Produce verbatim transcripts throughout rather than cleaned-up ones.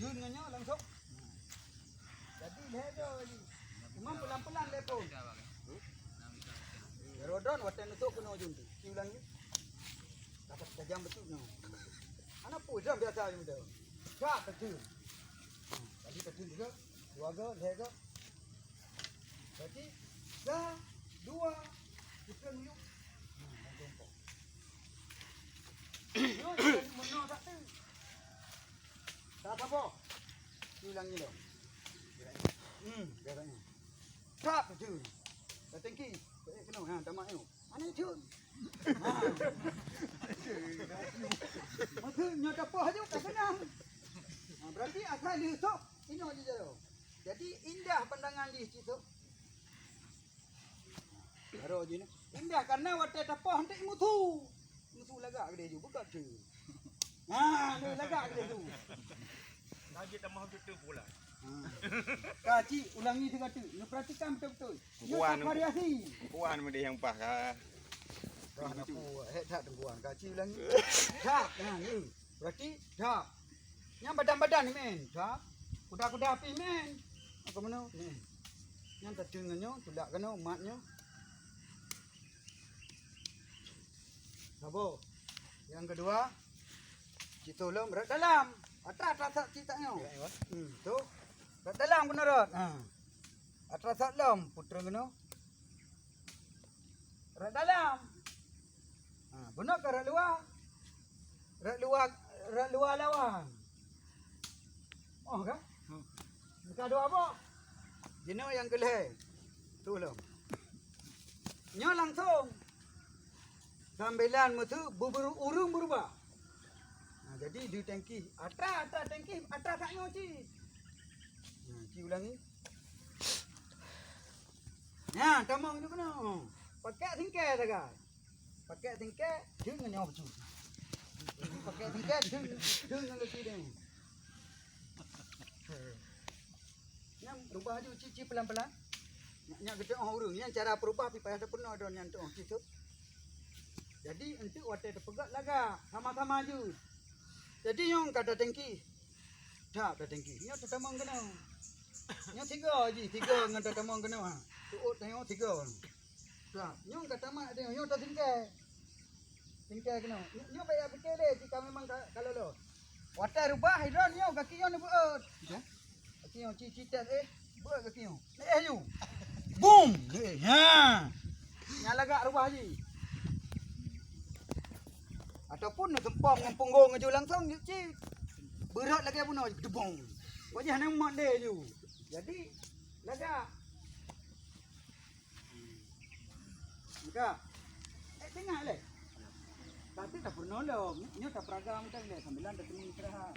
Jun ngon nyoe langsung. Jadi lhèe droe jih. Cuma pelan-pelan lhèe phôn. Jaroe droen watèe neusok keunoe jun tu. Ci ulang jih. Tajam beutôi nyoe. Hana peue, jam biasa jih tu. Cak, keucil. Jadi keucil juga. Dua go, lhèe go. Berarti sa, dua, tiga, tujoh. Hmm, langsung po. Nyoe jadi meunoe satu. Tak apa. Ulang ni dong. Hmm, geraknya. Tak betul. Datang ki. Baik kena. Ha, tamat nyoe. Mana itu? Ha. Maksudnya tak apa aja tak senang. Ha, berarti asal dia sok, ini aja jauh. Jadi indah pandangan jih cit tu. Baru jih ni. Indah karena watèe tapoh hana musu. Musu lagak gede ju, buka tu. Ha, ni lagak gede tu. Lagi tambah betul pula. Ha. Ka cit ulangi tiga tu. Ni perhatikan betul-betul. Ni variasi. Puan mede nyang pah ka. Dah nak pu, eh, tak tengguan. Ka cit ulangi. Tak, ha, ni. Berarti tak. Nyang badan-badan ni, men. Tak. Kuda-kuda api, men. Apa mana? Ni. Nyang terjun nyoe, tulak kena umat nyoe. Sabo. Yang kedua, cit tolong rot dalam. Atra-atra sak cit tak nyoe. Hmm, tu. Rot dalam kena rot. Ha. Atra sak lom, putra kena. Rot dalam. Ha, beuna ka rot luwa. Rot luwa, rot luwa lawan. Oh ka? Hmm. Ka dua boh. Jinoe nyang keulhèe. Tu lom. Nyoe langsung. Sambilan meusu buburu ureueng beurubah. Ha, jadi di tangki. Atra, atra tangki, atra sak nyoe cit. Ha, ci ulangi. Nyan, tamong tu kena. Pakai singkai sagai. Pakai singkai, deung nyoe beutôi. Pakai singkai, deung, deung ngon leuti deung. Nyan rubah aju cit-cit pelan-pelan. Nyak, nyak geuteu'oh ureueng. Nyan cara peurubah pih payah tapeurunoe droe nyan teu'oh cit tu. Jadi, enteuk watèe teupeugöt lagak, sama-sama aju. Jadi, nyang kata tangki. That, that tangki. Nyoe tatamong keunoe. Nyoe tiga jih, tiga ngon tatamong keunoe, ha. Tuôt tanyoe tiga. That, nyoe ka tamat tanyoe, nyoe tasingkai. Singkai keunoe. Nyoe, nyoe bèk jak pike lé, jika memang ka, ka lolo. Watèe rubah, hidron nyoe, gaki nyoe neubeuet. Ya. Gaki nyoe ci, ci tes, eh. Beuet gaki nyoe. Eh, yu. Bum. Eh, ha. Nyan lagak rubah jih. Ataupun neuseumpom ngon punggong aju langsung, yuk cit. Beurot lagèe bunoe, gedebong. Wajah nang mat lé aju. Jadi, lagak. Maka, eh, tengah lé. Tapi tak pernah lom. Nyoe tak peragam tak lé, sambilan tak temu istirahat.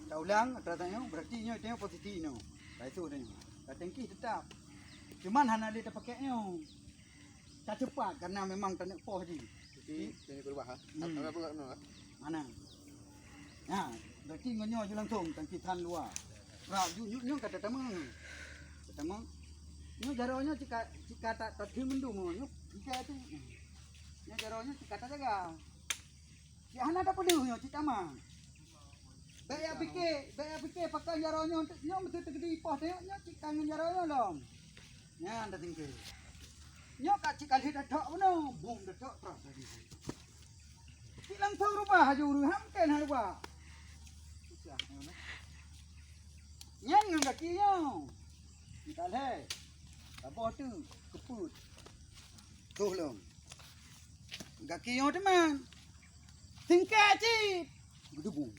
Tak ulang, tak tanya, berarti nyoe tengok posisi nyoe. Tak itu tanya. Tak tengki tetap. Cuman hana lé tak pakai nyoe. Ka cepat, karena memang taneuk poh jih. Jadi, jadi berubah, ha? Hmm. Apa, apa, apa, apa? Mana? Ha, berarti ngon nyoe ju langsung, tangki tan luwa. Rab ju, nyoe, nyoe ka tatamong. Tatamong. Nyoe jaroe nyoe cika, cika ta, tatheun mandum nyoe. Nyoe, cika tu. Nyoe jaroe nyoe cika tajaga. Cit hana tapeudeuh nyoe, cit tamong. Bèk ya pike, bèk ya pike pakai jaroe nyoe, nyoe meuteuk teugeudi poh teuh, nyoe cit kangen jaroe nyoe lom. Nyan tatingkeu. Nyoe ka cit ka lheueh tathok bunoe, bum tathok troh tadi. Cit langsung rubah aju ureueng, ham kén han rubah. Nyan ngon gaki nyoe. Ka lhèe. Saboh tu, keupeuet. Toh lom. Gaki nyoe teuma. Singkat cit. Geudubung.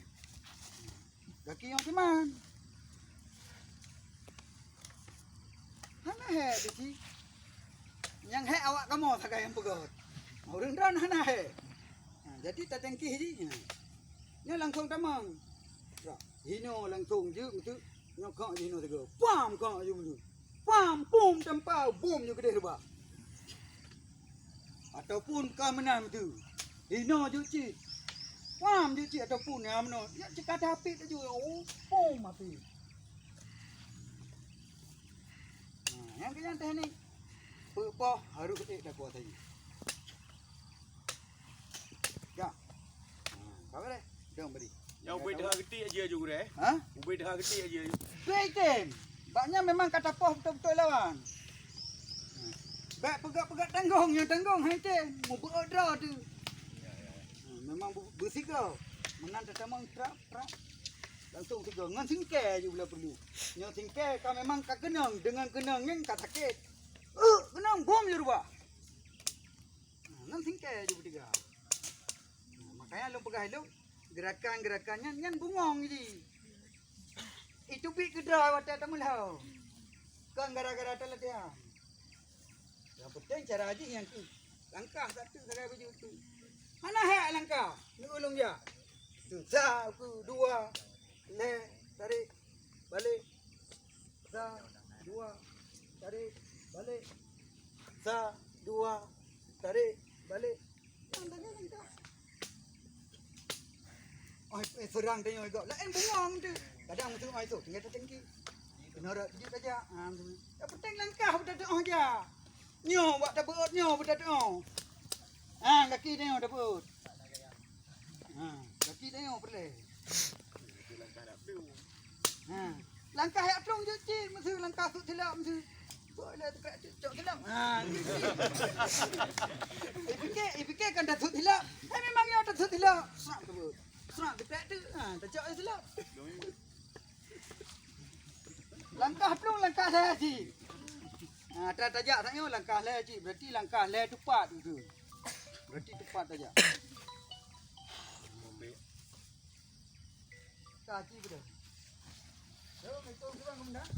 Gaki nyoe teuma. Hana hèk tu cit. Nyang hèk awak kamoe sagai nyang peugöt. Ureueng droen hana hèk. Ha, jadi tatengkih jih. Ha. Nyoe langsung tamong. Hinoe langsung jeuet meuteuk. Nyoe kok jih hinoe sigoe. Pam kok jih meuteuk. Pam, pum, tampa, bum, nyoe keudeh reubah. Ataupun ka meunan tu. Hinoe jeuet cit. Pam jeuet cit ataupun nyang meunoe. Nyoe cit ka tapit laju. Oh, pum, api. Nah, nyang keu nyan teknik. Peuet poh harôh ék takuasai. Ya. Nah, ka beureh. Dong bri. Nyang ubit deuha geuti aja ju gurée. Ha? Ubit deuha geuti aja ju. Bek tem. Bak nyan memang ka tapoh beutôi-beutôi lawan. Bek peugah-peugah tanggong, nyang tanggong hai tem. Mubeuet droe tu. Memang bu- beusigoe. Meunan tatamong trap, trap. Langsung sigoe. Ngon singke ju bila perlu. Nyoe singke ka memang ka keunong. Deungon keunong nyan ka sakét. Uh, keunong bom ju rubah. Nah, ngon singke ju beutiga. Nah, makanya lôn peugah ilôn, gerakan-gerakan nyan, nyan bungong jih. Itu bit keudroe watée tameulhô. Kon gara-gara talatihan. Nyang penting cara jih nyang keuh. Langkah satu sagai baju tu. Hana hek langkah. Ni ulung ya. Tu sa, tu dua, lhée, tarik, balik. Sa, dua, tarik, balik. Sa, dua, tarik, balik. Nyang dah jalan dah. Oh, eh, serang tengok juga. Lain bungong tu. Kadang musuh ai tu, tinggal tertinggi. Kena rak tujuh saja. Ha, tu. Yang penting langkah betul tu, oh, ja. Nyoe, buat tabeuot nyoe, betul tu, oh. Ha, kaki tengok tabeuot. Ha, kaki tengok perleh. Ha. Langkah yak trung jeuet cit, meusu langkah sut silap meusu. Boleh tu cok silap. Ha, gitu. Ipike, ipike kan dah sut silap. Eh, memang ya dah sut silap. Serak tu. Serak tu tu. Ha, tak cok silap. Langkah trung, langkah lhée cit. Ha, ta- tajak sangat langkah lhée cit. Berarti langkah lhée tepat tu. Berarti tepat tajak. Ka cit betul. Jom, itu kurang kemudian.